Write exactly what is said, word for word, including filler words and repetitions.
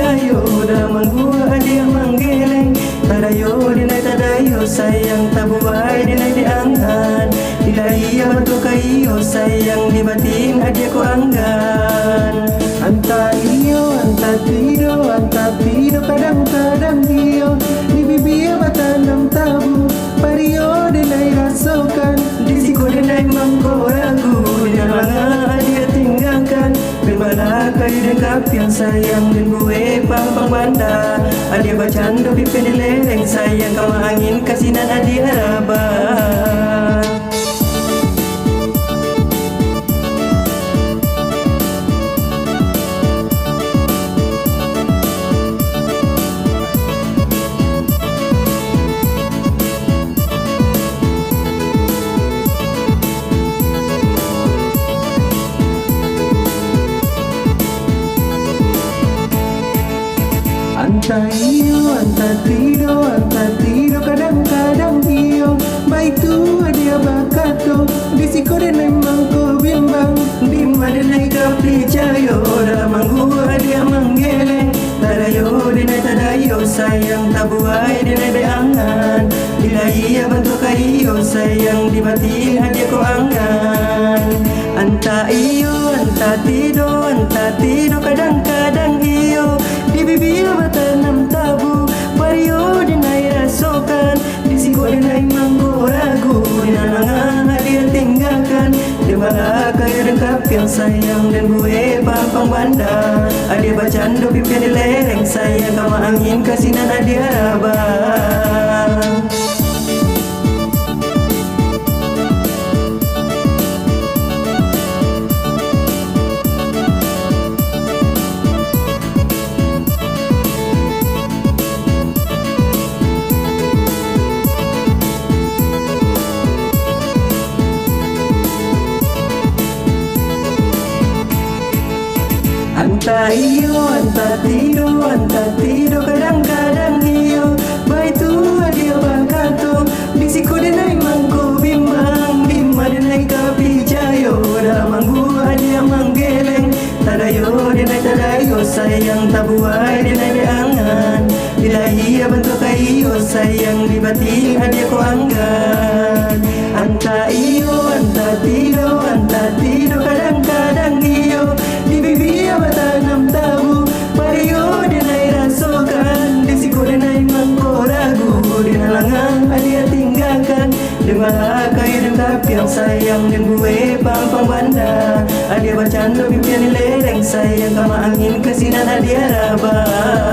Ayo, dah mangguak adiak manggeleng, tadayo denai tadayo sayang, tabuai denai dek angan. Dilayia bantuak ka iyo sayang, di batin adiak ko anggan. Antah iyo, antah tido, antah tido, kadang-kadang iyo, di bibia batanam tabu. Pario denai rasokan, di siko denai mangko ragu, di nan manga adiak tinggakan. Bimbalah kayu den kapiang sayang, den buek pampang banda. Adiak bacando pipiang di lereng sayang, kama angin ka sinan adiak rabah. Antah iyo, antah tido, antah tido, kadang-kadang iyo. Baitu adiak bakato, di siko denai mangko bimbang, di ma denai ka picayo, dalam mangguak adiak manggeleng. Tadayo denai tadayo sayang, tabuai denai dek angan. Dilayia bantuak ka iyo sayang, di batin adiak ko anggan. Antah iyo, antah tido, antah tido, kadang-kadang iyo, di bibia batanam tabu. Pario denai rasokan, di siko denai mangko ragu, di nan manga adiak tinggakan. Di bala kayu den kapiang sayang, den buek pampang banda. Adiak bacando pipiang di lereng sayang, kama angin ka sinan adiak rabah. Antah iyo, antah tido, antah tido, kadang-kadang iyo. Baitu adiak bakato, di siko denai mangko bimbang, di ma denai ka picayo, dalam mangguak adiak manggeleng. Tadayo denai tadayo sayang, tabuai denai dek angan. Dilayia bantuak ka iyo sayang, di batin adiak ko anggan. Antah iyo, antah tido, antah tido, kadang-kadang iyo, di bibia batanam tabu. Pario denai rasokan, di siko denai mangko ragu, di nan manga adiak tinggakan. Di bala kayu den kapiang sayang, den buek pampang banda. Adiak bacando pipiang di lereng sayang, kama angin ka sinan adiak rabah.